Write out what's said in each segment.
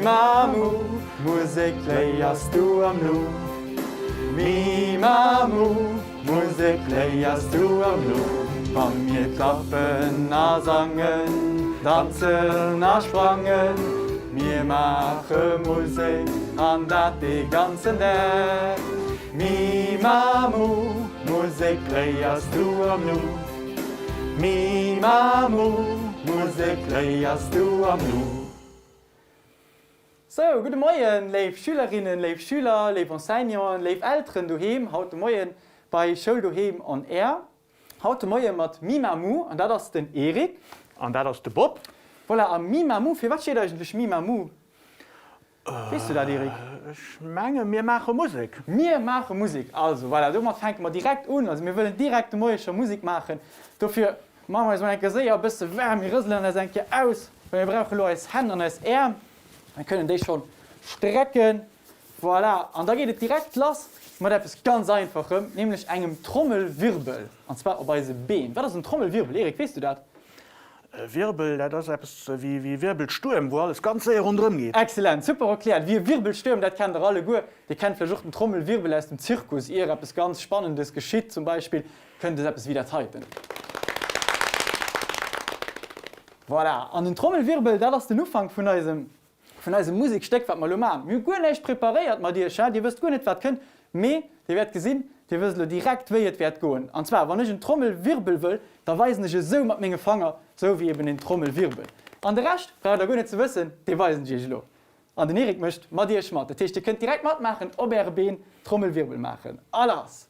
Mi-ma-mu, Musek léiers du am Nu. Mi-ma-mu, Musek léiers du am Nu. Wa mir klappen a sangen, danzen a sprangen, mir maache Musek an dat dee ganzen Dag. Mi-ma-mu, Musek léiers du am Nu. Mi-ma-mu, Musek léiers du am Nu. Sou, gudde Moien, léif Schülerinnen, léif Schüler, léif Enseignanten, léif Elteren doheem, haut de Moien bei Schoul Doheem on Air. Haut de Moie mat Mimamu, an dat ass den Eric. An dat ass de Bob. Voilà, a Mimamu, firwat steet eigentlech Mimamu? Weess du dat, Eric? Ech menge mir maache Musek. Mir maache Musek. Also voilà, domat fänke mer direkt un. Also mir wëllen direkt de Moie scho Musek maachen. Dofir maache mer eis mol eng Kéier séier e bësse waarm. Mir rëselen eis eng Kéier aus, well mir brauche lo eis Hänn an eis Äerm. Mir kënnen déi schonn strecken. Voilà, an da geet et direkt lass mat eppes ganz Einfachem, nämlech engem Trommelwirbel, an zwar op eise Been. Wat ass en Trommelwirbel, Eric, weess du dat? E Wirbel, dat ass eppes wéi e Wirbelstuerm, wou alles ganz séier ronderëm geet. Excellent, super erkläert. Wéi e Wirbelstuerm, dat kennt der alleguer. Dir kennt vläicht och den Trommelwirbel aus dem Zirkus, ier eppes ganz Spannendes geschitt zum Beispill, kënnt es eppes wéi dat heiten. Voilà, an den Trommelwirbel, dat ass den Ufank vun eisem vun eisem Musekstéck, wat mer elo maachen. Mir hu guer näischt preparéiert mat iech, Dir wësst guer net, wat kënnt, mee Dir wäert gesinn, Dir wësst elo direkt, wéi et wäert goen. An zwar, wann ech en Trommelwirbel wëll, da weisen ech esou mat menge Fanger, esou wéi eben en Trommelwirbel. An de Rescht braucht Der guer net ze wëssen, dee weisen ech iech elo. An den Eric mécht mat iech mat. Dat heescht, Dir kënnt direkt matmaachen, op Äre Been Trommelwirbel maachen. A lass!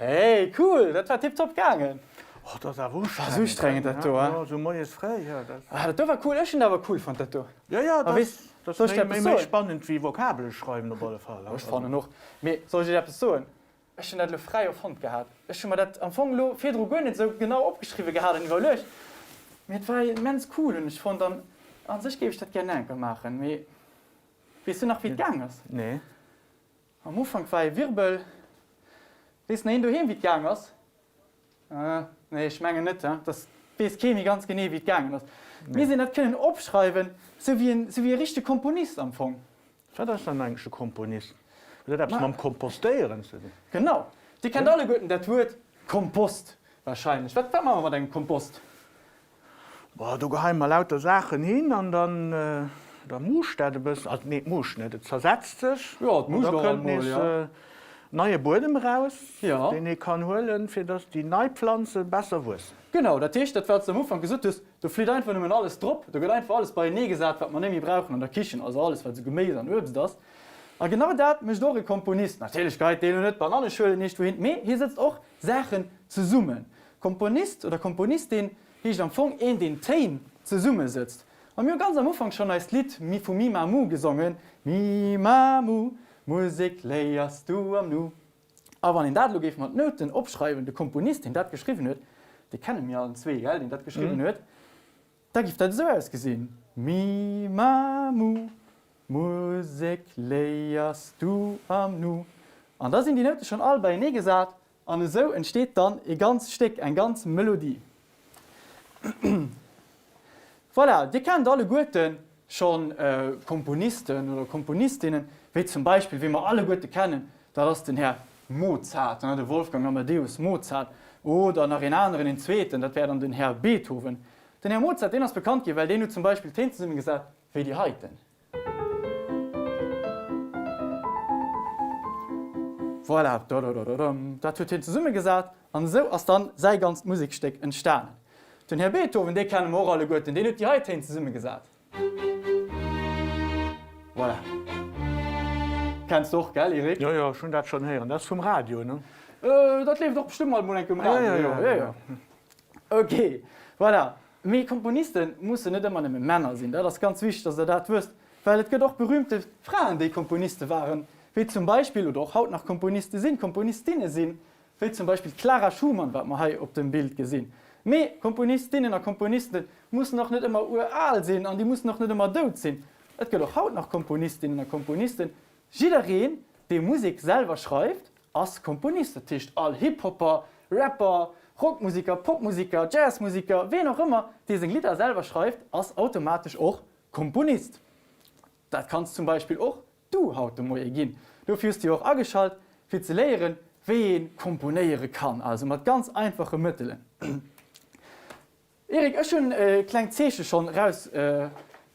Hey, cool, dat war tiptop gaangen. Oh, dat ass awer ustrengend. Dat ass ustrengend, dat do, hein? Jo, esou moies fréi, jo. Dat... Ah, dat do war cool. Ech hunn dat awer cool fonnt, dat do. Jo, jo, dat ass, dat ass méi, méi spannend wéi Vokabele schreiwen op alle Fall. Ech fannen och. Mee soll ech dir eppes soen? Ech hunn dat elo fräi erfonnt gehat. Ech hu mer dat am Fong elo virdru guer net esou genau opgeschriwwe gehat an iwwerluecht. Mee et war immens cool, hunn ech fonnt. An a sech géif ech dat gär nach eng Kéier maachen. Mee weess du nach, wéi et gaang ass? Nee. Am Ufank war e Wirbel. Weess nach een doheem, wéi et gaang ass? Nee, ech mengen net, he. Dass weess kee méi ganz genee, wéi et gaangen ass. Mir sinn dat kënnen opschreiwen, sou wéi en, sou wéi e richtege Komponist am Fong. Wat ass dann eigentlech e Komponist? Huet dat eppes mam Kompostéieren ze dinn? Genau. Dir kennt alleguerten dat Wuert Kompost wahrscheinlech. Wat, wat maache mer mat engem Kompost? Boah, do geheie mer lauter Saachen hin an dann, da muuscht dat e bëssen, also nee, et muuscht net, et zersetzt sech. Jo, et muuscht och alt emol, nees jo. Neie Buedem eraus, Jo. deen ee kann huelen, fir dass déi nei Planze besser wuessen. Genau, dat heescht, dat wat s de am Ufank gesot hues, do flitt einfach nëmmen alles drop, do gëtt einfach alles beienee gesat, wat mer net méi brauchen an der Kichen, also alles wat esou Geméis an Uebst ass. A genau dat mécht och e Komponist. Natierlech geheit dee elo net Bananneschuelen iergendwouhin, mee hie sëtzt och Saachen zesummen. Komponist oder Komponistin heescht am Fong een, deen Téin zesummesëtzt. A mir hu ganz am Ufank schonn eist Lidd vu Mi Ma Mu gesongen, Mi Ma Mu, Musek léiers du am Nu. A wann een dat elo géif mat Nouten opschreiwen, de Komponist, deen dat geschriwwen huet, dee kenne mir allen zwee, gell, deen dat geschriwwen huet, da giff dat esou ausgesinn, Mi Ma Mu, Musek léiers du am Nu. An da sinn déi Noute schonn all beienee gesat An esou entsteet dann ee ganzt Stéck, eng ganz Melodie. Voilà, dir kennt alleguerte scho Komponisten oder Komponistinnen, wéi zum Beispill, wee mer alleguerte kennen, dat ass den Här Mozart, de Wolfgang Amadeus Mozart, oder nach een aneren, een zweeten, dat wär dann den Här Beethoven. Den Här Mozart, deen ass bekannt ginn, well deen huet zum Beispill Téin zesummegesat wéi déi heiten. Voilà, dododododom, dat huet hien zesummegesat an esou ass dann säi ganzt Musekstéck entstanen. Den Här Beethoven, dee kenne mer och alleguerten, deen huet déi hei Téin zesummegesat. Voilà. Kenns de och, gell, Eric? Jo, jo, ech hunn dat schonn héieren. Dat ass vum Radio, ne? Dat leeft och bestëmmt alt mol eng Kéier um Radio, jo. Jo, jo. Ok, voilà. Mee Komponiste mussen net ëmmer nëmme Männer sinn. Dat ass ganz wichteg, dass Der dat wësst, well et gëtt och berühmte Fraen, déi Komponiste waren, wéi zum Beispill, oder och haut nach Komponiste sinn, Komponistinne sinn, wéi zum Beispill d'Clara Schumann, wat mer hei op dem Bild gesinn. Mee Komponistinnen a Komponiste mussen och net ëmmer ural sinn an déi mussen och net ëmmer dout sinn. Et gëtt och haut nach Komponistinnen a Komponisten. Jiddereen, dee Musek selwer schreift, ass Komponist. Dat heescht all Hip-Hopper, Rapper, Rockmusiker, Popmusiker, Jazzmusiker, ween och ëmmer, dee seng Lidder selwer schreift, ass automatesch och Komponist. Dat kanns zum Beispill och du haut de Moie ginn. Dofir hues du jo och ageschalt, fir ze léieren, wéi ee komponéiere kann, also mat ganz einfache Mëttelen. Eric, ech hunn e klengt Zeeche schonn eraus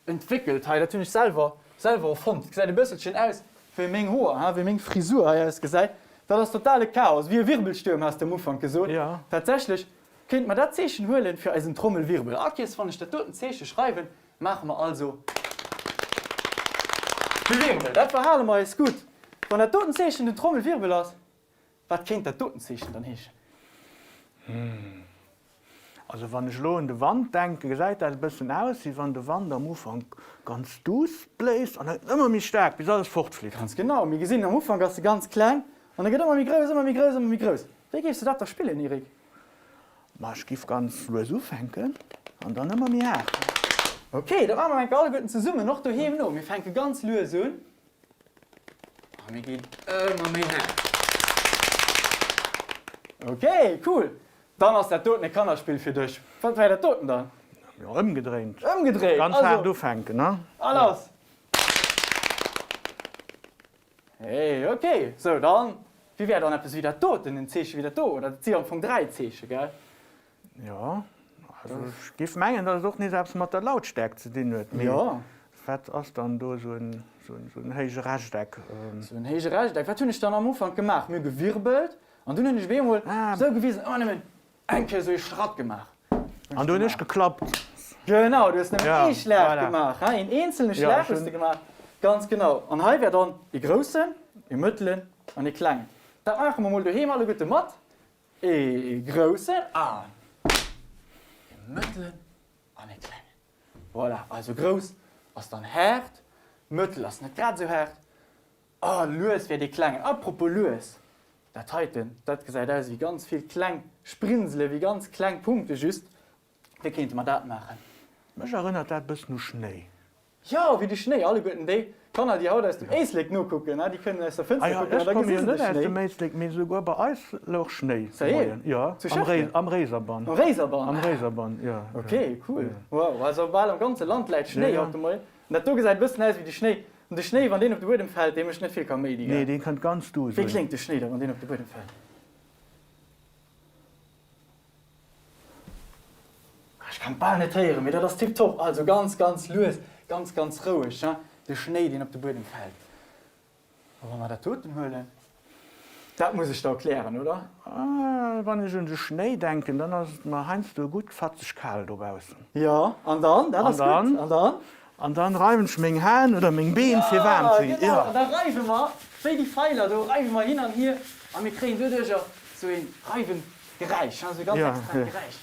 entwéckelt hei, dat hunn ech selwer selwer erfonnt. Gesäit e bësselchen aus wéi meng Hoer, ha, wéi meng Frisur hei ausgesäit. Dat ass totale Chaos, wéi e Wirbelstuerm has de am Ufank gesot. Tatsächlech kéinte mer dat Zeechen huelen fir eisen Trommelwirbel. All Kees wann ech dat doten Zeeche schreiwen, maache mer also de Wirbel. Dat verhale mer eis gutt. Wann dat doten Zeechen den Trommelwirbel ass, Wat kéint dat doten Zeechen dann heeschen? Hm, also wann ech elo un de Wand denken, gesäit dat e bëssen aus, wéi wann de Wand am Ufank ganz duuss bléist an da gëtt en ëmmer méi staark, bis alles fortflitt. Ganz genau, mir gesinn, am Ufank ass e ganz kleng an e gëtt ëmmer méi grouss, ëmmer méi grouss, ëmmer méi grouss. Wéi géifs de dat da spillen, Eric? Ma ech giff ganz lues ufänken an dann ëmmer méi haart. Ok, dat maache mer eng Kéier alleguerten zesummen, och doheem no. Mir fänke ganz lues un. A mir ginn ëmmer méi haart. Ok, cool. Dann ass dat doten e Kannerspill fir dech. Wat wär dat doten dann? Jo, ëmgedréint. Ëmgedréint, also. Ganz haart ufänken, ne? A lass! Hey, ok. Sou, dann, wéi wär dann eppes wéi dat doten, en Zeeche wéi dat do? Oder dat si am Fong 3 Zeeche, gell? Jo, also ech géif mengen, datt et och nees eppes mat der Lautstärkt ze dinn huet. Mee wat ass dann do esou en héije Rechteck? Esou en héije Rechteck, wat hunn ech dann am Ufank gemaach? Mir hu gewirbelt an dunn hunn ech op eemol esou gewisen, ëmmer nëmmen eng Kéier esou ee Schratt gemaach. An du hunn ech geklappt. Genau, du hues nëmmen ee Schlag gemaach, een eenzelne Schlag hues de gemaach, ganz genau. An hei wär dann ee groussen, ee mëttelen an ee klengen. Dat maache mer mol doheem alleguerte mat. Ee groussen an ee mëttelen an ee klengen. Voilà, also grouss ass dann haart, mëttel ass net grad esou haart a lues wär dee klengen. Apropos lues, dat heiten, dat gesäit aus ewéi ganz vill kleng Sprinsele, wéi ganz kleng Punkte just. Wéi kéinte mer dat maachen? Mech erënnert dat bëssen u Schnéi. Jo, wéi de Schnéi. Alleguerten déi Kanner, déi haut aus dem Éislek nokucken, déi kënnen aus der Fënster kucken an da gesi se de Ech komme jo net aus dem Éislek, mee souguer bei eis louch Schnéi de Moien. Jo, am Réiserbann. Am Réiserbann? Am Réiserbann, jo. Ok, cool. Wow, also bal am ganze Land läit Schnéi haut de Moien. An dat do gesäit e bëssen aus wéi de Schnéi. An de Schnéi, wann deen op de Buedem fält, dee mécht net vill Kaméidi, gell? Nee, dee kënnt ganz duuss un. Wéi kléngt de Schnéi da, wann deen op de Buedem fält? Ech kann et bal net héieren, mee dat ass tiptop. Also ganz, ganz lues, ganz, ganz roueg, hein, de Schnéi, deen op de Buedem fält. A wa mer dat doten huelen, dat muss ech der erklären, oder? Wann ech un de Schnéi denken, dann ass et mer heiansdo gutt fatzeg kal dobaussen. Jo, an dann? Dat ass gutt. An dann? An dann reiwen ech meng Hänn oder meng Been, fir waarm ze ginn. Jo, genau. An da reiwe mer, wéi déi Feiler do, reiwe mer hin an hier a mir kréien doduercher sou een Reiwen. Geräisch, hein, sou e ganz extraat Geräisch.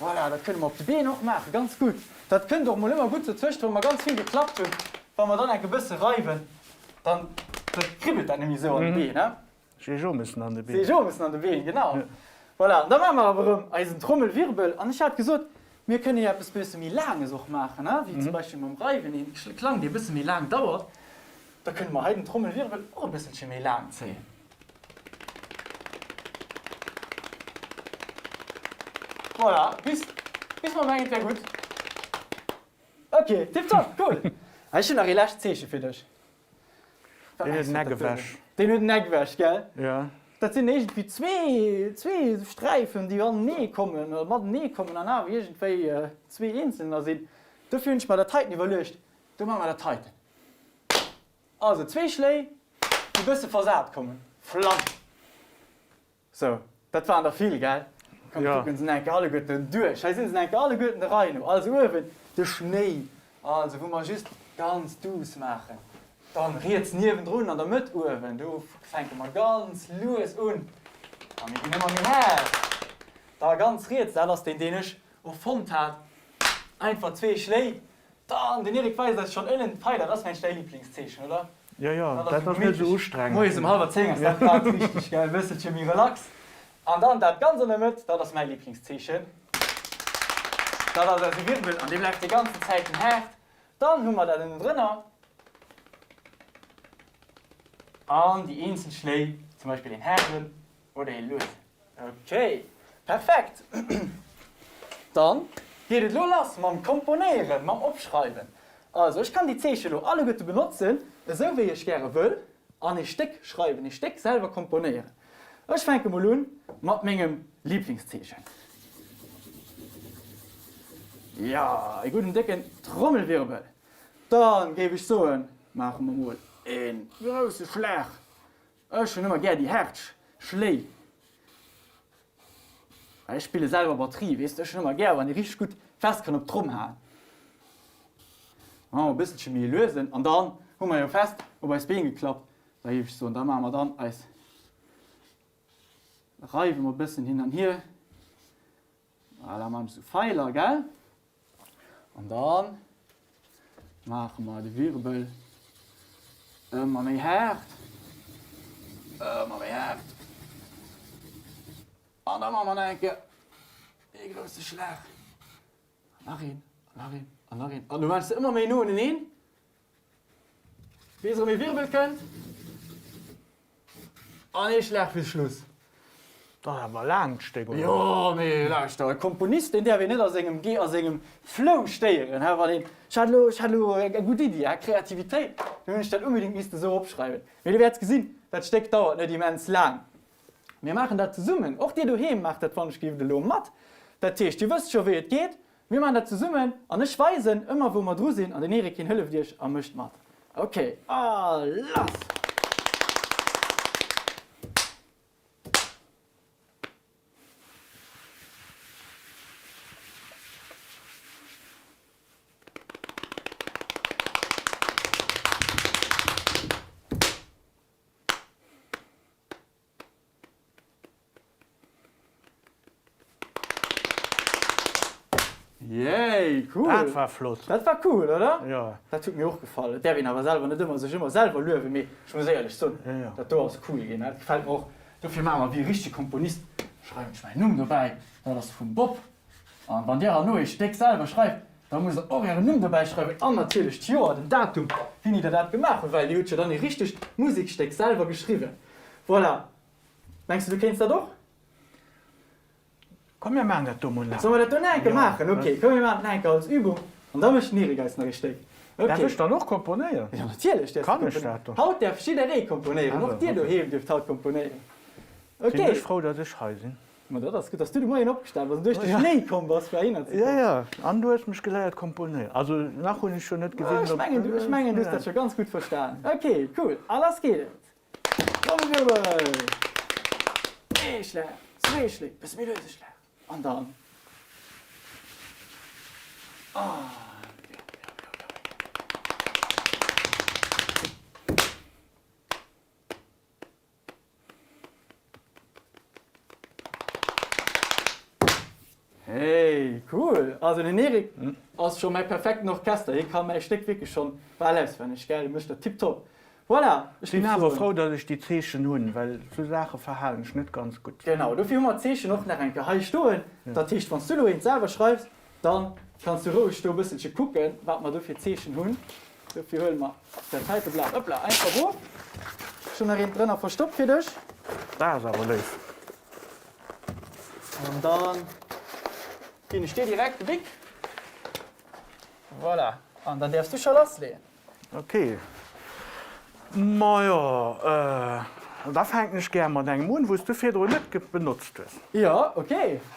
Voilà, dat kënne mer op de Been och maachen, ganz gutt. Dat kënnt och mol ëmmer gutt sou zwëscht, wa mer ganz vill geklappt hunn, wa mer dann enk e bësse reiwen, dann kribbelt dat net méi sou an de Been, hein. Seejomessen an de Been. Seejomessen an de Been, genau. Voilà, an da maache mer awer erëm eisen Trommelwirbel. An ech hat gesot, mir kënne jo eppes bësse méi Laanges och maachen, hein, wéi zum Beispill mam Reiwen, een Klang, dee e bësse méi laang dauert. Da kënne mer hei den Trommelwirbel och e bësselche méi laang zéien. Voilà, bis, bis mer mengen et wär gutt. Ok, tiptop, cool. Ech hunn nach ee lescht Zeeche fir dech. Deen huet en Eck ewech. Deen huet en Eck ewech, gell? Ja. Dat sinn iergendwéi zwee, zwee Sträifen, déi anenee kommen, oder matenee kommen an awer iergendwéi zwee eenzelner sinn. Dofir hunn ech mer dat heiten iwwerluecht. Do maache mer dat heiten. Also zwee Schléi, déi bësse versat kommen. Flamm! Sou, dat waren der vill, gell? Komm, mir kucken se nach eng Kéier alleguerten duerch. Hei si se nach eng Kéier alleguerten der Rei no. Also uewen de Schnéi, also wou mer just ganz duuss maachen. Dann riets niewendrun an der Mëtt uewen, do fänke mer ganz lues un a mir ginn ëmmer méi haart. Da ganz riets, dat ass deen, deen ech och fonnt hat, einfach zwee Schléi. Dann, den Eric weist eis schonn ënnen d'Pfeiler, dat ass mengt däi Liblingszeechen, oder? Jo, jo, dat ass net esou ustrengend. Moies um hallwer 10 ass dat grad richteg gell, e bësselche méi relax. An dann dat ganz an der Mëtt, dat ass mäi Liblingszeechen, dat ass eise Wirbel an dee bleift déi ganzen Zäiten haart. Dann hu mer dat ënnendrënner an déi eenzel Schléi, zum Beispill een haarden oder ee luesen. Ok, perfekt! Dann geet et elo lass mam Komponéieren, mam Opschreiwen. Also ech kann déi Zeeche elo alleguerte benotzen, esou wéi ech gäre wëll, an ee Stéck schreiwen, ee Stéck selwer komponéieren. Ech fänke mol un mat mengem Lieblingszeechen. Jo, ee gudden décken Trommelwirbel. Dann géif ech soen, maache mer mol ee grousse Schlag. Ech hunn ëmmer gär déi haart Schléi. Well ech spille selwer Batterie, weess de, ech hunn ëmmer gär, wann ee richteg gutt fest kann op d'Tromm haen. Maache mer e bësselche méi e luesen an dann hu mer jo fest op eis Been geklappt. Da géif ech soen, da maache mer dann eis, reiwe mer e bëssen hin an hier. Voilà, maachen ech esou Feiler, gell? An dann maache mer de Wirbel ëmmer méi haart, ëmmer méi haart. An da maache mer nach eng Kéier ee grousse Schlag. An nach een, an nach een, an nach een. An du maass se ëmmer méi no uneneen. Bis erëm ee Wirbel kënnt an ee Schlag fir Schluss. Dat ass awer e laangt Stéck, oder? Jo, mee lauschter, e Komponist, deen däerf een net a sengem Ge, a sengem Flow stéieren, he, wann een, ech hat elo, ech hat elo eng gutt Iddi, he, Kreativitéit, dann hunn ech dat unbedingt misste esou opschreiwen. Mee du wäerts gesinn, dat Stéck dauert net immens laang. Mir maachen dat zesummen, och dir doheem maacht dat wann ech géif elo mat. Dat heescht, dir wësst scho wéi et geet, Mir maachen dat zesummen an ech weisen ëmmer wou mer dru sinn an den Eric hien hëlleft iech a mécht mat. Ok, a lass! Yay, cool! Dat war flott! Dat war cool, oder? Jo. Dat huet mir och gefall. Et däerf een awer selwer net ëmmer sech ëmmer selwer luewen, mee ech muss éierlech soen, dat do ass cool ginn. Dat gefält mer och. Dofir maache mer wéi e richtege Komponist, schreiwen ech mäin Numm dobäi, dat ass vum Bob. An wann dir herno ee Stéck selwer schreift, da musst der och ären Numm dobäi schreiwen an natierlech d'Joer, den Datum, wéini der dat gemaach hutt, well dir hutt jo dann ee richtegt Musekstéck selwer geschriwwen. Voilà. Mengs du, du kéints dat och? Komm mir maachen dat do mol nach. Solle mer dat do nach eng Kéier maachen? Ok, komm mir maachen dat nach eng Kéier als Übung an da mécht den Eric eis nach ee Stéck. Ok. Däerf ech dann och komponéieren? Jo, natierlech däerfs du Kann ech dat komponéieren. Haut däerf jidderee komponéieren, och dir doheem dierft haut komponéieren. Ok. Sinn ech frou, datt ech hei sinn. Ma dat ass gutt, dass du de Moien opgestan bass an duerch de Schnéi komm bass, fir heihinner ze kommen. Jo, jo, an du hues mech geléiert komponéieren. Also nach hunn ech jo net gesinn, ob. Ech mengen, du hues dat scho ganz gutt verstan. Ok, cool, a lass geet et! Trommelwirbel! Ee Schlag, zwee Schléi, bësse méi luese Schlag, an dann. Ah, jo, jo, jo, jo. Hey, cool! Also den Eric ass scho mäi perfekten Orchester, hie ka mäi Stéck wierklech schonn bal auswenneg, gell? Hie mécht dat tiptop. Voilà, ech Sinn awer frou, datt ech déi Zeechen hunn, well sou Saache verhalen ech net ganz gutt. Genau, dofir hu mer d'Zeechen och nach eng Kéier hei stoen. Dat heescht, wann s du elo eent selwer schreifs, Dann kanns du roueg do e bësselche kucken, wat mer do fir Zeechen hunn. Dofir huele mer dat heite Blat, hoppla, einfach of. Ech hunn nach eent drënner verstoppt fir dech. Dat ass awer léif. An da ginn ech dir direkt de Bic. Voilà, an dann däerfs du scho lassleeën. Ok, majo, da fänken ech gär mat engem un, wou s du virdrun net benotzt hues. Jo, ok.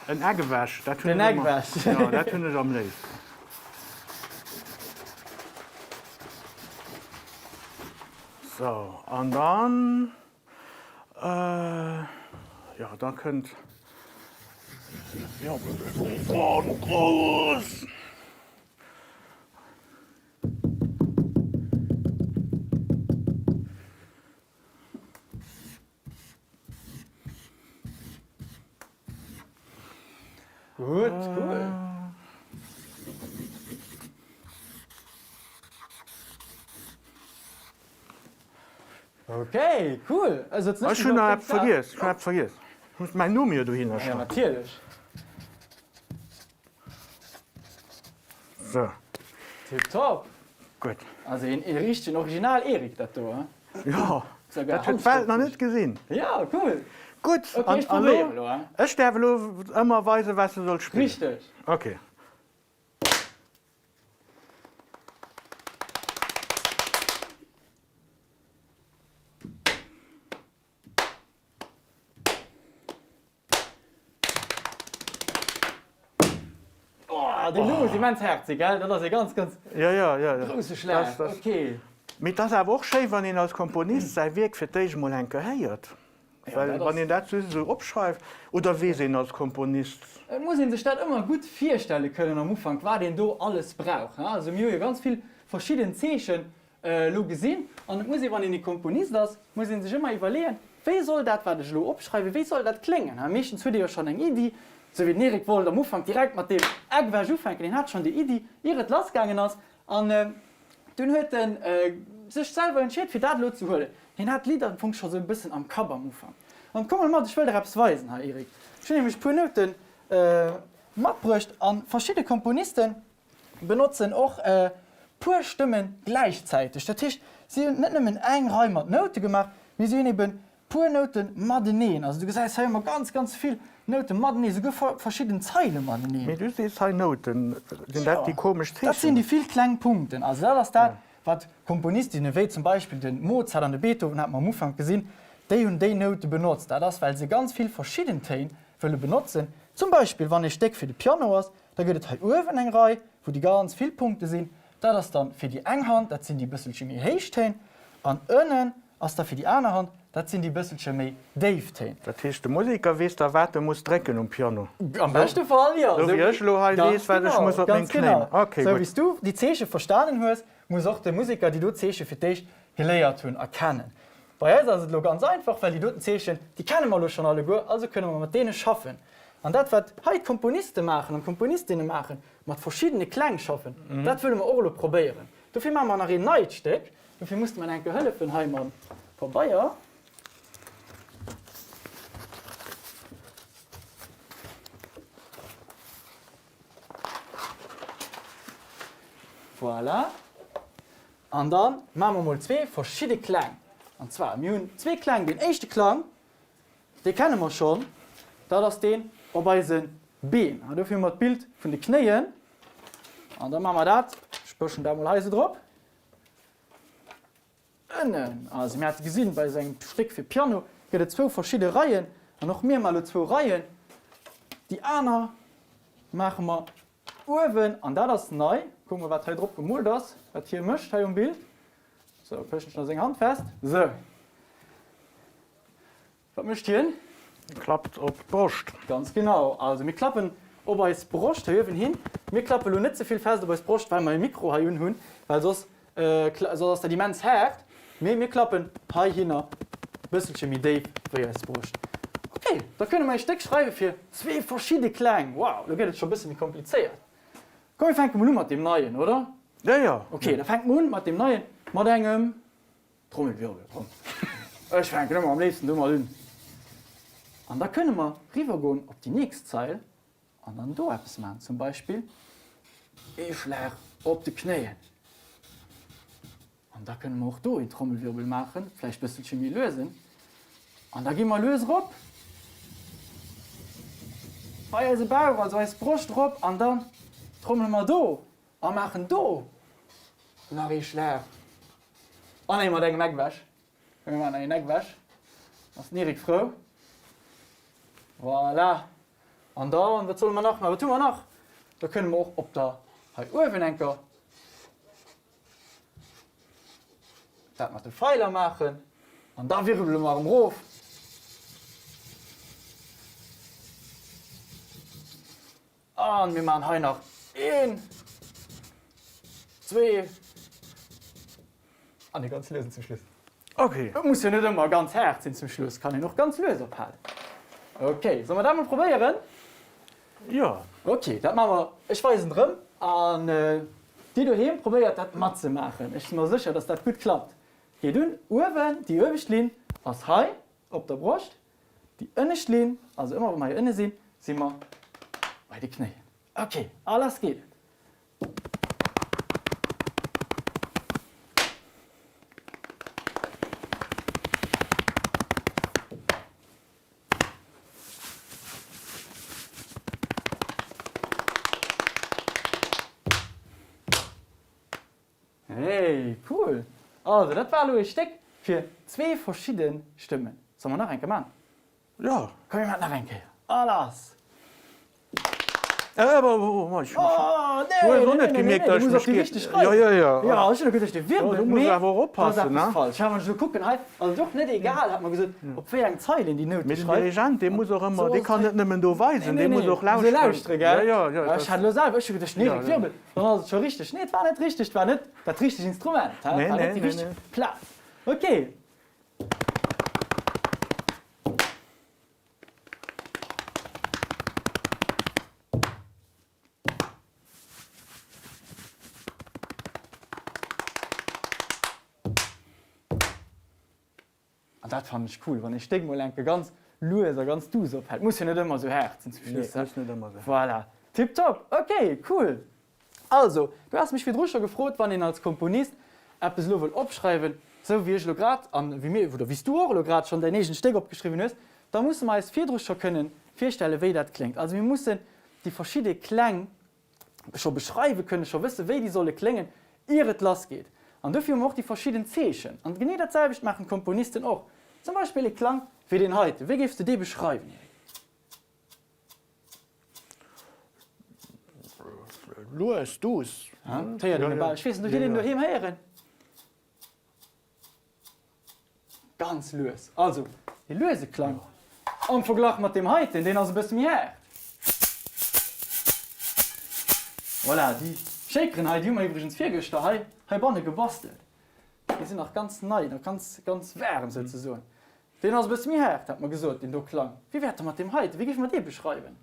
En Eggewäsch, dat hunn ech ëmmer. Den Eggewäsch. Jo, dat hunn ech am léifsten. Sou, an dann, jo, da kënnt, jo, grouss. Gutt, cool. Ok, cool. Ech hunn nach eppes vergiess, ech hunn eppes vergiess. Ech muss mäin Numm jo dohinner schreiwen. Ja, natierlech. Sou. Tiptop. Gutt. Also een richtegen Original Erik dat do, he? Jo, dat huet d'Welt nach net gesinn. Ja, cool. Gutt, an elo, ech däerf elo ëmmer weisen, wat s de solls spillen. Richteg. Ok. Oh, deen do ass immens haart, gell? Dat ass e ganz, ganz ja, ja, ja, ja. grousse Schlag. Okay. Mee et ass awer och schéi, wann een als Komponist säi Wierk fir d'éischt emol eng Kéier héiert. Well wann een dat just esou opschreift, oder weess een als Komponist. Et muss ee sech dat ëmmer gutt virstelle kënnen am Ufank, wat een do alles brauch. Also mir hu jo ganz vill verschidden Zeechen elo gesinn an et muss ee, wann een e Komponist ass, muss ee sech ëmmer iwwerleeën, wéi soll dat, wat ech elo opschreiwen, wéi soll dat kléngen? Meeschtens huet ee jo schonn eng Iddi, esou wéi den Erik wollt am Ufank direkt mat deem Eggwäsch ufänken, hien hat schonn déi Iddi, ier et lassgaangen ass an dunn huet en sech selwer entscheet, fir dat elo ze huelen. Hien hat d'Lidd am Fong scho sou e bëssen am Kapp am Ufank. An komm mol mat, ech wëll der eppes weisen hei, Erik. Ech hunn nämlech e puer Noute matbruecht a verschidde Komponiste benotzen och e puer Stëmme gläichzäiteg. Dat heescht, si hunn net nëmmen eng Rei mat Noute gemaach, mee si hunn eben puer Noute mateneen. Also du gesäis hei hu mer ganz, ganz vill Noute matenee, souguer verschidden Zeile mateneen. Mee du sees hei Nouten, sinn dat déi komesch Zeechen? Dat sinn déi vill kleng Punkten. Also dat ass dat, wat Komponistinnen, wéi zum Beispill de Mozart an de Beethoven, hate mer am Ufank gesinn, déi hunn déi Noute benotzt. Dat ass, well se ganz vill verschidden Téin wëlle benotzen. Zum Beispill wann ee Stéck fir de Piano ass, Da gëtt et hei uewen eng Rei, wou déi ganz vill Punkte sinn. Dat ass dann fir déi eng Hand, dat sinn déi bësselche méi héich Téin. An ënnen ass da fir déi aner Hand, dat sinn déi bësselche méi déif Téin. Dat heescht, de Museker weess da, wat e muss drécken um Piano? Am beschte Fall, jo. Esou wéi ech elo hei weess, wat ech muss op meng Knéi. Ok, gutt. Esou wéi s du déi Zeeche verstanen hues, muss och de Museker déi do Zeeche fir d'éischt geléiert hunn a kennen. Bei eis ass et elo ganz einfach, well déi doten Zeechen, déi kenne mer elo schonn alleguer, also kënne mer mat deene schaffen. An dat, wat hei d'Komponiste maachen an d'Komponistinne maachen, mat verschiddene Kläng schaffen, dat wëlle mer och elo probéieren. Dofir maache mer nach een neit Stéck. Dofir muss de mer enke hëllefen hei mam Pabeier. Voilà. An da maache mer mol zwee verschidde Kläng. An zwar, mir hunn zwee Kläng. Deen éischte Klang, dee kenne mer schonn, dat ass deen op eise Been. An dofir hu mer d'Bild vun de Knéien. An da maache mer dat, ech pëschen dat mol hei esou drop, ënnen. Also mir hate gesinn, bei esou engem Stéck fir Piano gëtt et zwou verschidde Reien. An och mir maache elo zwou Reien. Déi aner maache mer Uewen, an dat ass nei, kucke mer wat hei drop gemoolt ass, wat hie mécht hei um Bild. Sou, pëschen ech nach seng Hand fest. Sou. Wat mécht hien? Klappt op d'Broscht. Ganz genau. Also mir klappen op eis Broscht hei uewen hin. Mir klappe lo net ze vill fest op eis Broscht, well mer e Mikro hei un hunn, well soss Soss ass dat immens haart. Mee mir klappen heihinner bësselche méi déif wéi eis Broscht. Ok, da kënne mer ee Stéck schreiwe fir zwee verschidde Kläng. Wow, lo gëtt et scho bësse méi komplizéiert. Komm mir fänke mol u mat deem neien, oder? Jo, jo. Ok, da fänke mer un mat deem neien, mat engem Trommelwirbel. Komm, ech fänken ëmmer am léifsten domat un. An da kënne mer riwwergoen op déi nächst Zeil An dann do eppes maachen, zum Beispill ee Schlag op de Knéien. An da kënne mer och do een Trommelwirbel maachen, vläicht bësselche méi luesen. An da gi mer lues erop bei eise Bauch, also eis Broscht erop an dann trommele mer do a maachen do nach ee Schlag an ee mat engem Eck ewech. Mir maachen nach een Eck ewech, ass den Eric frou. Voilà. An dann, wat solle mer nach maachen? Wat hu mer nach? Da kënne mer och op der hei uewen enker dat mat de Feiler maachen. An da wirbele mer erëm erof. An mir maachen hei nach een, zwee an ee ganz luesen zum Schluss. Ok. Et muss jo net ëmmer ganz haart sinn zum Schluss, kann een och ganz lues ophalen. Ok, solle mer dat mol probéieren? Jo. Ok, dat maache mer. Ech weisen et erëm an dir doheem probéiert dat matzemaachen. Ech si mer sécher, dass dat gutt klappt. Geet un, uewen, déi uewecht Linn ass hei op der Broscht, déi ënnescht Linn, also ëmmer wa mer hei ënne sinn, si mer bei de Knéien. Ok, a lass geet et. Hey, cool! Also, dat war elo ee Stéck fir zwee verschidde Stëmmen. Solle mer nach eng Kéier man? Jo. Komm, mir man et nach eng Kéier. A lass! Oh, nee, nee, nee, nee, du muss op déi richteg Rei. Jo, jo, jo. Jo, ech hunn och geduecht, de Wirbel, mee do ass eppes falsch. Wann ech elo kucken hei, ass et och net egal, hat mer gesot, op wéi eng Zeil een déi Noute schreift. Mee den Dirigent, dee muss och ëmmer, dee kann net nëmmen do weisen, dee muss och lauschteren. Nee, nee, muss e lauschteren, gell? Jo, jo, jo. Ech hat elo selwer, ech hu geduecht, nee, de Wirbel, dann ass et scho richteg. Nee, et war net richteg, et war net dat richtegt Instrument, et war net déi richteg Plaz. Okay. An dat fannen ech cool, wann ee Stéck mol enke ganz lues a ganz duuss ophält. Muss jo net ëmmer sou haart sinn zum Schluss. Nee, muss net ëmmer sou. Voilà, tiptop, ok, cool. Also, du has mech virdru scho gefrot, wann een als Komponist eppes elo wëll opschreiwen, esou wéi ech elo grad an wéi mir, oder wéi s du och elo grad schonn däin eegent Stéck opgeschriwwen hues, da musse mer eis virdru scho kënnen virstellen, wéi dat kléngt. Also mir mussen déi verschidde Kläng scho beschreiwe kënnen, scho wëssen, wéi déi solle kléngen, ier et lassgeet. An dofir hu mer och déi verschidden Zeechen. An genee dat selwecht maachen d'Komponisten och. Zum Beispill e Klang wéi deen heiten, wéi géifs de dee beschreiwen, Eric? Lues, duuss. Et héiert een e bal. Ech weess net, hutt Dir deen doheem héieren? Ganz lues. Also, e luese Klang am Verglach mat deem heiten, deen ass e bësse méi haart. Voilà, déi Shakeren hei, déi hu mer iwwregens virgëschter hei heibanne gebastelt. Déi sinn nach ganz nei, nach ganz, ganz waarem souzesoen. Deen ass e bësse méi haart, hat mer gesot, deen do Klang. Wéi wär et da mat deem heiten? Wéi géife mer dee beschreiwen?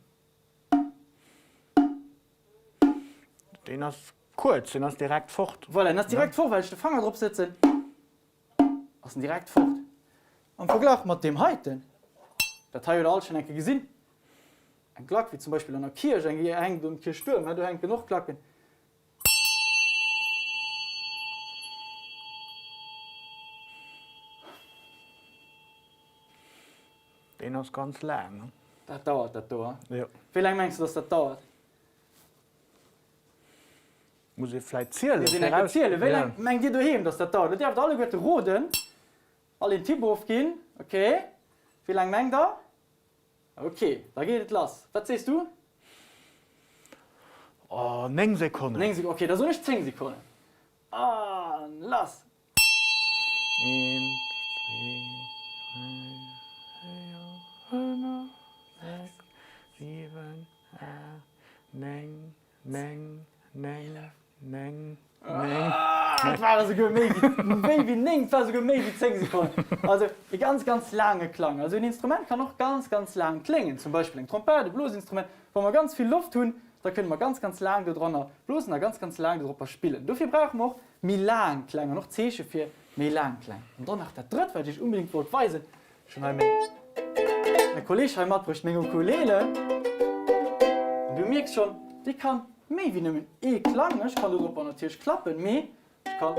Deen ass kuerz, deen ass direkt fort. Voilà, deen ass direkt fort, well ech de Fanger drop sëtzen, ass en direkt fort. Am Verglach mat deem heiten, dat hei hutt der alt schonn eng Kéier gesinn, eng Klack, wéi zum Beispill an der Kierch eng hänkt, um Kierchtuerm, do hänken och Klacken. Deen ass ganz laang, ne? Dat dauert, dat do, he? Jo. Wéi laang mengs du, dass dat dauert? Muss ee vläit zielen. Muss een eng Kéier zielen. Wéi laang mengt Dir doheem, dass dat dauert? Dir däerft alleguerte roden, all een Tipp ofginn. Ok. Wéi laang mengt Der? Ok, da geet et lass. Wat sees du? Oh, 9 Sekonnen. 9 Sekonnen, ok, da soen ech 10 Sekonnen. A lass! Eent, zwee, dräi, véier, fënnef, sechs, siwen, aacht, 9, 9, 9, 9, 9. Et ware souguer méi wéi, méi wéi 9, et war souguer méi wéi 10 Sekonnen. Also e ganz, ganz laange Klang. Also en Instrument kann och ganz, ganz laang kléngen. Zum Beispill eng Trompett, e Blosinstrument. Wa mer ganz vill Loft hunn, da kënne mer ganz, ganz laang dodranner blosen a ganz, ganz laang dodropper spillen. Dofir brauche mer och méi laang Kläng an och Zeeche fir méi laang Kläng. An dann nach dat Drëtt, wat ech iech unbedéngt wollt weisen, Ech hunn hei mäi Kolleg hei matbruecht, meng Ukulele. An du mierks schonn, déi kann méi wéi nëmmen ee Klang. Ech kann doropper natierlech klappen, mee ech ka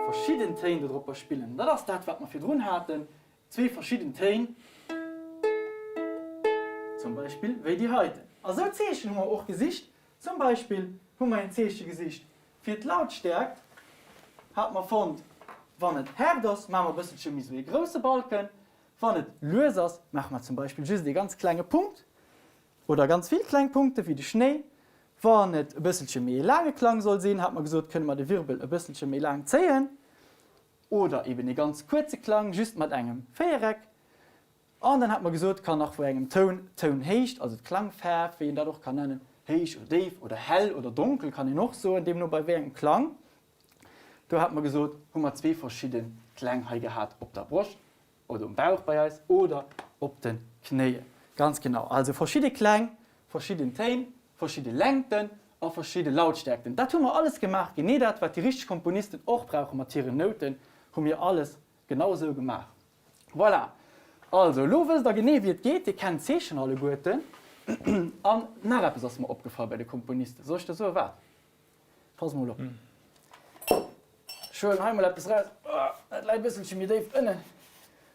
verschidden Téin dodropper spillen. Dat ass dat, wat mer virdrun haten, zwee verschidden Téin, zum Beispill wéi déi heiten. A sou Zeechen hu mer och gesicht. Zum Beispill hu mer een Zeeche gesicht fir d'Lautstäerkt, hat mer fonnt, wann et haart ass, maache mer e bësselche méi sou ee grousse Balken, wann et lues ass, maache mer zum Beispill just ee ganz klenge Punkt oder ganz vill kleng Punkte wéi de Schnéi. Wann et e bësselche méi ee laange Klang soll sinn, hat mer gesot, kënne mer de Wirbel e bësselche méi laang zéien oder eben ee ganz kuerze Klang just mat engem Véiereck. An dann hat mer gesot, kann nach vu engem Toun, d'Tounhéicht, also d'Klangfaarf, wéi een dat och kann nennen, héich oder déif oder hell oder donkel kann een och soen, deemno bei wéi engem Klang. Do hat mer gesot, hu mer zwee verschidde Kläng hei gehat, op der Broscht oder um Bauch bei eis oder op de Knéien. Ganz genau, also verschidde Kläng, verschidden Téin. Verschidde Längten a verschidde Lautstärkten. Dat hu mer alles gemaach, genee dat, wat déi richteg Komponisten och brauche mat hiren Nouten, hu mir alles genau esou gemaach. Voilà! Also, elo wësst der genee, wéi et geet. Dir kennt d'Zeechen alleguerten. An nach eppes ass mer opgefall bei de Komponisten. Soll ech der soe wat? Pass mol op. Ech huelen hei mol eppes raus. Dat läit e bësselche méi déif ënnen.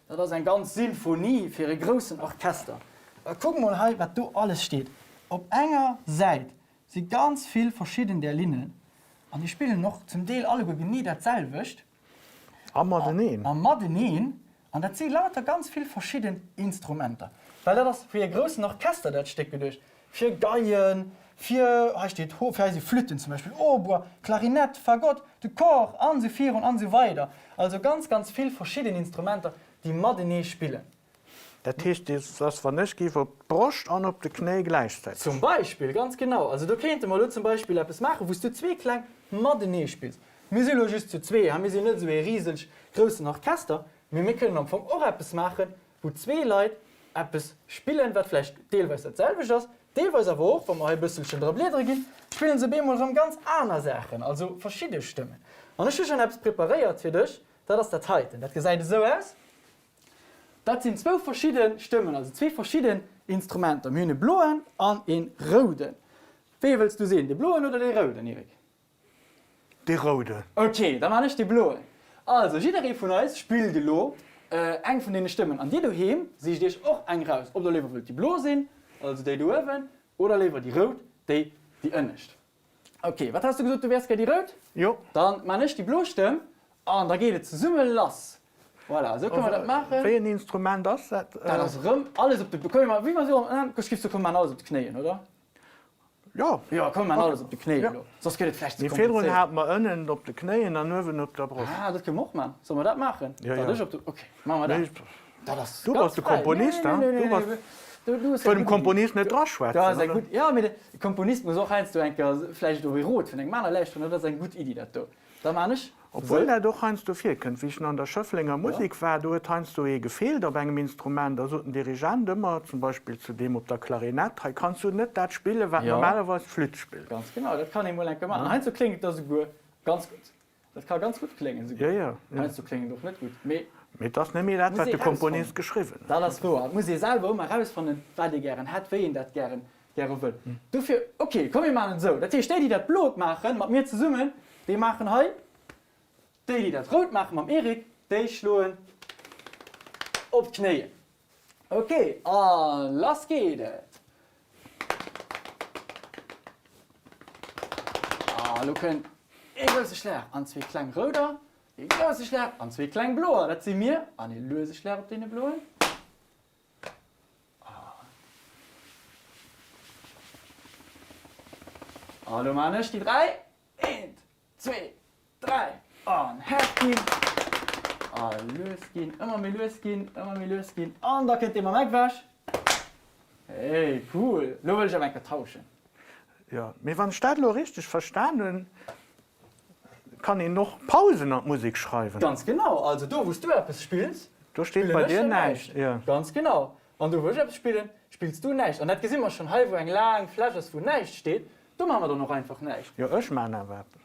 Dat ass eng ganz Sinfonie fir e groussen Orchester. A kuck mol hei, wat do alles steet. Op enger Säit si ganz vill verschidden där Linnen an déi spillen och zum Deel alleguer genee dat selwecht. A mateneen. A mateneen. An dat si lauter ganz vill verschidden Instrumenter. Well dat ass fir e groussen Orchester dat Stéck geduecht. Fir Geien, fir, hei steet, fir hei si Flütten zum Beispill, Hautbois, Klarinett, Fagott, de Cor an esou virun an esou weider. Also ganz, ganz vill verschidden Instrumenter, déi matenee spillen. Dat heescht, et ass wann ech géif op d'Broscht an op de Knéi gläichzäiteg. Zum Beispill, ganz genau. Also do kéinte mer elo zum Beispill eppes maachen, wou s du zwee Kläng matenee spills. Mir si elo just zu zwee, ha, mir sinn net esou ee riseg groussen Orchester, mee mir kënnen am Fong och eppes maachen, wou zwee Leit eppes spillen, wat vläicht deelweis dat selwecht ass, deelweis awer och, wa mer hei e bësselchen dra bliedere ginn, spillen se op eemol erëm ganz aner Saachen, also verschidde Stëmmen. An ech hu schonn eppes preparéiert fir dech, dat ass dat heiten. Dat gesäit esou aus. Dat sinn zwou verschidde Stëmmen, also zwee verschidden Instrumenter. Mir hunn e bloen an e rouden. Wéi ee wëlls du sinn, de bloen oder dee rouden, Eric? Dee rouden. Ok, da maan ech dee bloen. Also, jidderee vun eis spillt elo eng vun deene Stëmmen. An dir doheem sicht iech och eng raus, ob der léiwer wëllt déi blo sinn, also déi do uewen, oder léiwer déi rout, déi déi ënnescht. Ok, wat has du gesot, du wäers gär déi rout? Jo. Dann maan ech déi blo Stëmm an da geet et zesumme lass. Voilà, esou kënne mer dat maachen. Wéi en Instrument ass dat? Dat ass erëm alles op de, komm mir, wéi mer esou am, ech géif soen, komm mir maan alles op de Knéien, oder? Jo. Jo, komm mir maan alles op de Knéien elo, soss gëtt et vläicht ze Mee virdrun komplizéiert. hate mer ënnen op de Knéien an uewen op der Broscht. Ah, dat kënne mer och maan. Solle mer dat maachen? Jo, jo. Dat ech op de, ok, maache mer dat. Dat ass Du bass de Komponist, hein? Du bass. Wëll dem Komponist net draschwätzen, oder? Jo, mee de Komponist muss och heiansdo eng Kéier vläicht op ee Rot vun engem aner lauschteren. Dat ass eng gutt Iddi, dat do. Da maan ech Obwuel dat och heiansdo virkënnt. Wéi ech nach an der Schëfflenger Musek war, do huet heiansdo ee gefeelt op engem Instrument. Da sot den Dirigent ëmmer, zum Beispill zu deem op der Klarinett, Hei kanns du net dat spillen, wat normalerweis d'Flütt spillt. Ganz genau, dat kann ee mol eng Kéier maachen. Heiansdo kléngt et da souguer ganz gutt. Dat ka ganz gutt kléngen esouguer. Jo, jo. Heiansdo kléngt et och net gutt, mee. Mee et ass net méi dat, wat de Komponist geschriwwen huet. Dat ass wouer. Et muss ee selwer ëmmer erausfannen, wat ee gären hätt, wéi een dat gären, gäre wëll. Dofir, ok, komm mir maachen et esou. Dat heescht, déi, déi dat Blot maachen, mat mir zesummen, déi maachen hei. Déi, déi dat Rout maachen, mam Eric, déi schloen op d'Knéien. Ok, a lass geet et! A lo kënnt ee grousse Schlag an zwee kleng rouder, ee grousse Schlag an zwee kleng bloer, dat si mir, an ee luese Schlag op deene bloen. A lo maan ech déi 3, eent, zwee, 3, an haart ginn, a lues ginn, ëmmer méi lues ginn, ëmmer méi lues ginn, an da kënnt dee mam Eck ewech. Hey, cool! Lo wëll ech awer eng Kéier tauschen. Jo, mee wann ech dat elo richteg verstan hunn, kann een och Pausen an d'Musek schreiwen. Ganz genau, also do wou s du eppes spills, Do steet spillen bei ech dir jo näischt. näischt. Jo. Ganz genau, an do wou ech eppes spillen, spills du näischt. An dat gesi mer schonn hei, wou eng laang Fläch ass, wou näischt steet, do maache mer dann och einfach näischt. Jo, ech maachen awer eppes.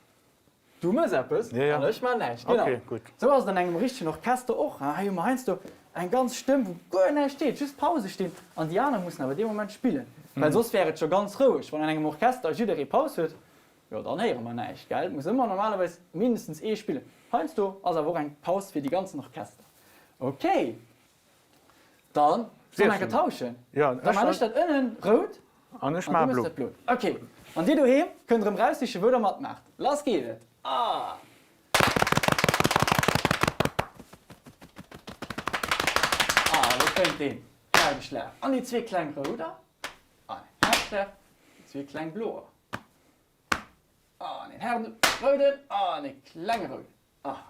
Du mëss eppes an ech man näischt. Genau. Okay, gutt. Sou ass et an engem richtegen Orchester och. Hei hu mer heiansdo eng ganz Stëmm, wou guer näischt steet, just Pause stinn an déi aner mussen awer dee Moment spillen, well soss wär et scho ganz roueg. Wann an engem Orchester jidderee Paus huet, jo dann héiere mer näischt, gell? Et muss ëmmer normalerweis mindestens ee spillen. Heiansdo ass awer och eng Paus fir déi ganzen Orchester. Okay. Dann soll mer enke tauschen. Ja, Da maan ech dat ënnen rout an ech an maa du mëss blo. dat blo. Ok, an dir doheem kënnt erëm raussichen wou der matmaacht. Lass geet et! Ah! Ah, lo kënnt deen haarde Schlag an déi zwee kleng rouder an en haarde Schlag, déi zwee kleng bloer an een haarden rouden an e klenge rouden. Ah.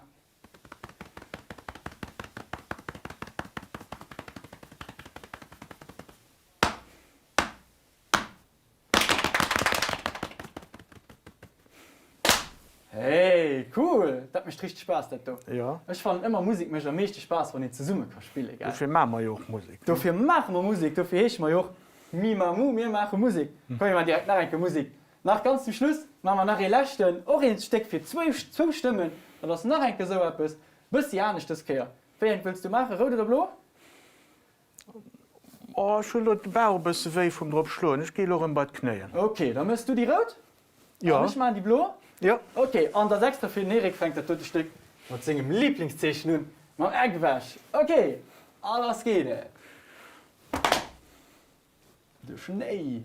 Hey, cool! Dat mécht richteg Spaass, dat do. Jo. Ech fannen ëmmer, Musek mécht am meeschte Spaass, wann een zesumme ka spillen, gell? Dofir maache mer jo och Musek. Dofir maache mer Musek, dofir heesche mer jo och. Mimamu, mir maache Musek. Komm mir maachen direkt nach eng Kéier Musek. Nach ganz zum Schluss maache mer nach ee leschten, och een Stéck fir zwou zwou Stëmmen. Dat ass nach eng Kéier esou eppes, bëssi anescht dës Kéier. Wéi eng wëlls du maachen, rout oder blo? Oh, ech hunn elo de Bauch e bësse wéi vum drop schloen. Ech gi elo erëm bei d'Knéien. Ok, da méchs du déi rout Jo. an ech maachen déi blo? Jo. Ok, an dat ass extra fir den Eric, fänkt dat dote Stéck mat sengem Liblingszeechen un, mam Eckwäsch. Ok, a lass geet et. De Schnéi.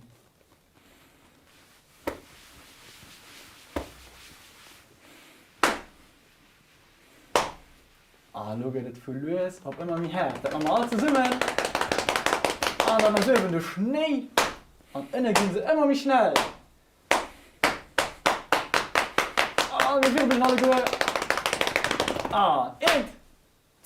A lo gëtt et vu lues op ëmmer méi haart. Dat maache mer all zesummen. An dann ass uewen de Schnéi an ënne gi se ëmmer méi schnell. A mir wirbelen alleguer. An eent.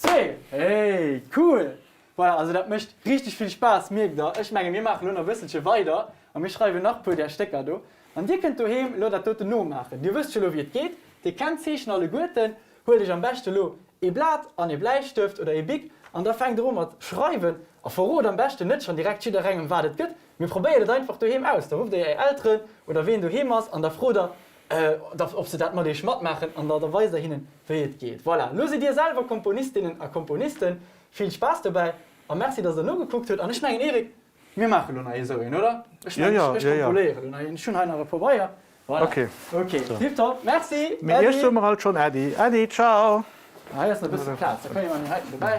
Zwee! Hey, cool! Voilà, also dat mécht richteg vill Spaass, mierkt der. Ech menge mir maachen elo nach e bësselche weider a mir schreiwen nach puer där Stécker do. An dir kënnt doheem elo dat doten nomaachen. Dir wësst scho elo wéi et geet, dir kennt d'Zeechen alleguerten. Huelt iech am beschte elo ee Blat an ee Bläistëft oder ee Bic an da fänkt der u mat schreiwen. A verrot am beschten net schonn direkt jidderengem wat et gëtt, mee probéiert et einfach doheem aus. Da rufft dir är Elteren oder ween doheem ass an da frot der, ob se dat mat iech matmaachen an da weist der hinnen wéi et geet. Voilà, lo sidd dir selwer Komponistinnen a Komponisten. Vill Spaass dobäi a Merci dass der nogekuckt hutt. An ech mengen Eric, mir maache lo nach ee sou een, oder? Ech mengen ech kompoléiere lo nach een. Ech hunn hei nach e Pabeier. Voilà. Ok. Ok, tiptop. Merci. Mee iech soe mer alt schonn Äddi. Äddi, ciao. Hei ass nach e bësse Plaz, da komme mer déi heiten dobäi.